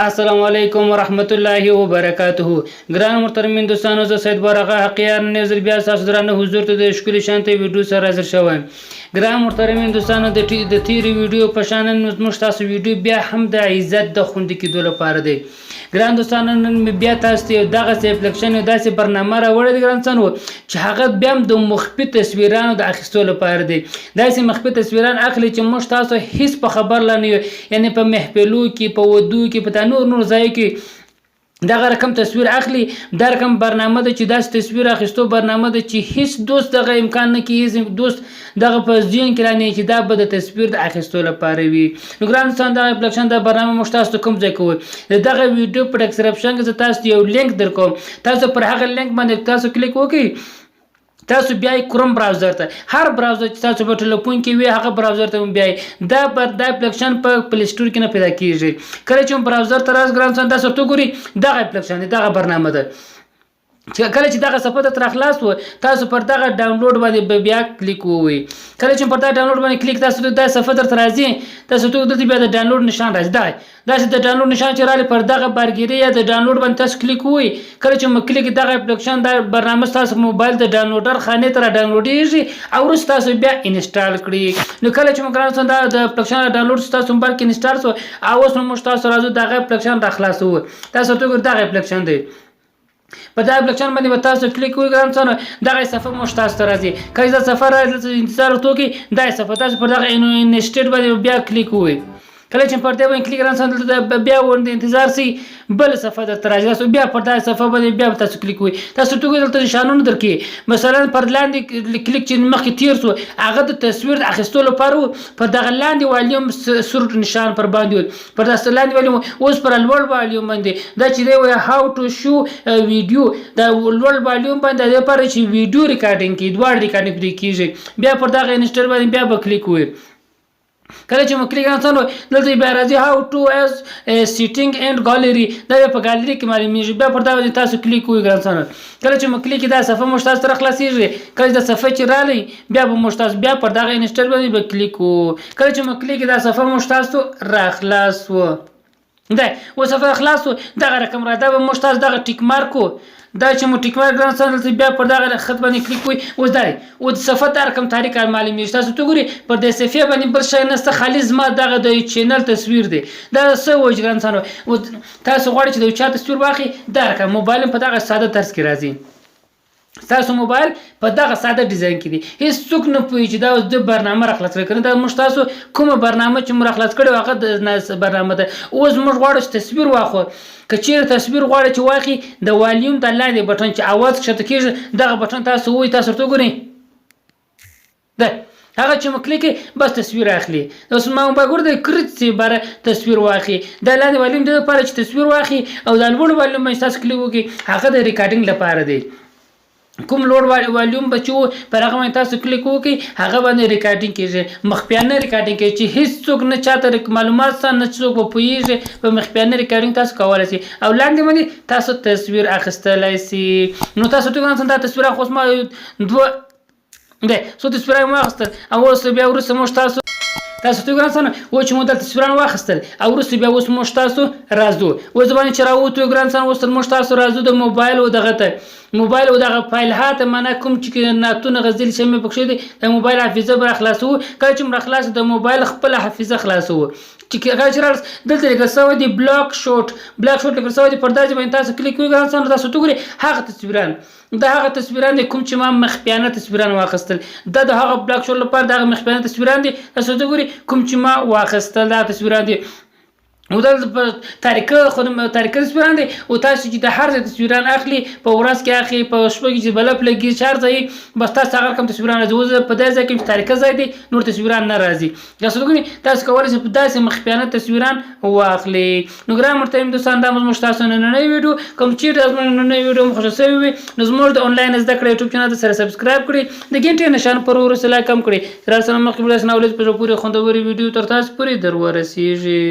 السلام علیکم ورحمت الله وبرکاته. ګران محترمین دوستانو، زه سید بارغه حقیار نن یو ځل بیا ستاسو درانه حضور ته د ښکلي شانته ویډیو سره حاضر شوی یم. ګران محترمین دوستانو، د تېرې ویډیو په شان نن زموږ تاسو ویډیو بیا هم د عزت د خوندي کېدو لپاره دی. ګران دوستانو، نن مې بیا تاسو ته یو دغسې اپلیکشن، یو داسې برنامه راوړې ده ګران دوستانو، چې هغه بیا هم د مخفي تصویرانو د اخیستو لپاره دی. داسې مخفي تصویران اخلي چې موږ تاسو هیڅ په خبر لا نه یو، یعنی په محفلو کې، په ودو کې، په دا نور نور ځای کې دغه رقم تصویر اخلي. دا رقم برنامه ده چې داسې تصویر اخیستو برنامه ده چې هیڅ دوست دغه امکان نه کوي، هیڅ دوست دغه په ذهن کې رانه چې دا به د تصویر د اخیستو لپاره وي. نو ګران دوستان، دغه اپلیکشن، دا برنامه موږ تاسو ته کوم ځای کوو؟ د دغه ویډیو په ډیسکرپشن کې زه تاسو ته یو لینک درکوم. تاسو پر هغه لینک باندې تاسو کلیک وکړئ، تاسو بیا کروم براوزر ته، هر براوزر چې تاسو په ټلیفون کې وي، هغه براوزر ته بیا دا پر دا اپلیکیشن په پلی سټور کې نه پیدا کیږي. کله چې براوزر ته راځ ګران څنګه، تاسو ته ګوري دغه اپلیکیشن، دغه برنامه ده. چې کله چې دغه صفحه ته تر خلاص و، تاسو پر دغه ډاونلوډ باندې بیا کلیک ووی. کله چې پر دغه ډاونلوډ باندې کلیک، تاسو ته دا صفحه درته راځي. تاسو ته دلته بیا د ډاونلوډ نشان راځي. دا داسې د ډاونلوډ نشان چې راغلی، پر دغه بارګیري یا د ډاونلوډ باندې تاسو کلیک ووی. کله چې مو کلیک، دغه اپلیکیشن، دا برنامه ستاسو موبایل د ډاونلوډر خانې ته را ډاونلوډېږي او وروسته تاسو بیا انسټال کړئ. نو کله چې مو ګران دا د اپلیکیشن ډاونلوډ ستاسو موبایل کې انسټال سو، او اوس نو موږ تاسو راځو دغه اپلیکیشن را خلاصوو. تاسو ته ګورئ، دغه اپلیکیشن دی. په دا اپلیکیشن باندې به تاسو کلیک وکړئ ګران دوستانو، دغه صفحه موږ تاسو ته راځي. کله چې دا صفحه راځي، انتظار ورته وکړئ. دا صفحه تاسو پر دغه انسټیټ باندې بیا کلیک وکړئ. کله چې پر دې باندې کلیک ګران دوستانو، دلته بیا ورته انتظار سي، بل صفحه درته راځي. تاسو بیا پر دا صفحه باندې بیا تاسو کلیک وکړئ. تاسو ته دلته نشانونه درکې. مثلا پر لاندې کلیک چې مخکې تیر سو، هغه د تصویر د اخیستو لپاره، پر دغه لاندې والیوم سور نشان پر باندې، پر دغه لاندې والیوم. اوس پر لوړ والیوم باندې دا چې دی وایي "How to show video"، دا لوړ والیوم باندې د لپاره چې ویډیو ریکارډینګ کی، دواړه ریکارډینګ پرې کیږي. بیا پر دغه انسټل باندې بیا به کلیک وکړئ. کله چې مو کلیک رانسانو، دلته بیا راځي "How to use setting and gallery". دا بیا په ګالری کې معلومیږي. بیا پر دا باندې تاسو کلیک وکړئ ګران. کله چې مو کلیک، دا صفحه مو تاسو سره خلاصیږي. کله چې دا صفحه چې رالی، بیا به مو تاسو بیا پر دغه انسټل باندې به کلیک وکړو. کله چې مو کلیک، دا صفحه مو تاسو را خلاص و. دا اوس صفحه خلاص و، دغه رقم را، دا به موږ تاسو دغه ټیک مارک و. دا چې مو ټیک مارک ګران، دلته بیا پر دغه خط باندې کلیک وي. اوس دا او د صفحه دا رقم تاریک معلومیږي. تاسو ته ګوري، پر دې صفحې باندې بل شی نشته، خالص زما دغه د چینل تصویر دی. دا څه وایي ګران؟ تاسو غواړئ چې د چا تصویر واخلي، دا رقم موبایل په دغه ساده طرز کې راځي. ستاسو موبایل په دغه ساده ډیزاین کې دی، هیڅ څوک نه پوهیږي چې دا اوس د برنامه را خلاص کړې کنه. دا موږ تاسو کومه برنامه چې موږ را خلاص کړې، هغه د برنامه ده. اوس موږ غواړو چې تصویر واخلو. که چیرې تصویر غواړئ چې واخلي، د والیوم د لاندې بټن چې اواز کښته کېږي، دغه بټن تاسو وایي. تاسو ورته وګورئ، ده هغه چې مو کلیک، بس تصویر اخلي. اوس ما موبایل ګور د کرت چې بار تصویر واخلي. د لاندې والیوم د لپاره چې تصویر واخلي او د لوړ والیوم باندې تاسو کلیک وکړئ، هغه د ریکارډینګ لپاره دی. کوم لوړ والیوم به چې پر هغه باندې تاسو کلیک وکړئ، هغه باندې ریکارډینګ کیږي، مخفیانه ریکارډینګ کیږي چې هیڅ څوک نه چاته معلومات سته، نه څوک به پوهیږي. په مخفیانه ریکارډینګ تاسو کولای شئ او لاندې باندې تاسو تصویر اخیستلی شئ. نو تاسو ته دا تصویر خو ما دوه دی څو تصویران واخیستل او اوس بیا وروسته موږ تاسو ته ګران سره و چې مو دلته تصویران واخیستل او وروسته بیا اوس موږ تاسو راځو. اوس باندې چې راووتو ګران سره، اوس موږ تاسو راځو د موبایل او دغه ته، موبایل او دغه فایل هاته، معنا کوم چې ناتونه غزل شمه پکښې دي، د موبایل حافظه به خلاصو. کله چې موږ خلاص د موبایل خپل حافظه خلاصو، چې کله چې دلته لیکل شوی دی "Block shot"، "Block shot" لیکل شوی دی، پر داسې باندې تاسو کلیک وکړئ ګران سره. تاسو ته ګوري، هغه تصویران، دا هغه تصویران دي کوم چې ما مخفیانه تصویران واخیستل. دا د هغه block shot لپاره دغه مخفیانه تصویران دي. تاسو ته ګوري، کوم چې ما واخیستل، دا تصویران دي او دا په تاریکه خو تاریکه تصویران دي. او تاسو چې د هر ځای تصویران اخلي، په ورځ کې اخلي، په شپه کې چې بلب لګي، هر ځای، بس تاسو هغه رقم تصویران راځي. اوس په دې ځای کې چې تاریکه ځای دی، نور تصویران نه راځي. تاسو وګورئ، تاسو کولی شئ په داسې مخفیانه تصویران واخلي. نو ګران محترم دوستان، دا زموږ تاسو نننۍ ویډیو. کوم چیرې زموږ نننۍ ویډیو مو خوښه شوې وي، نو زموږ د انلاین زده کړې یوټیوب چینل سره سبسکرایب کړئ، د ګنټې نشان پر ورسره کم کړئ، تر سره مخکې بل سره په پورې خوندورې ویډیو تر تاسو پورې در ورسیږي.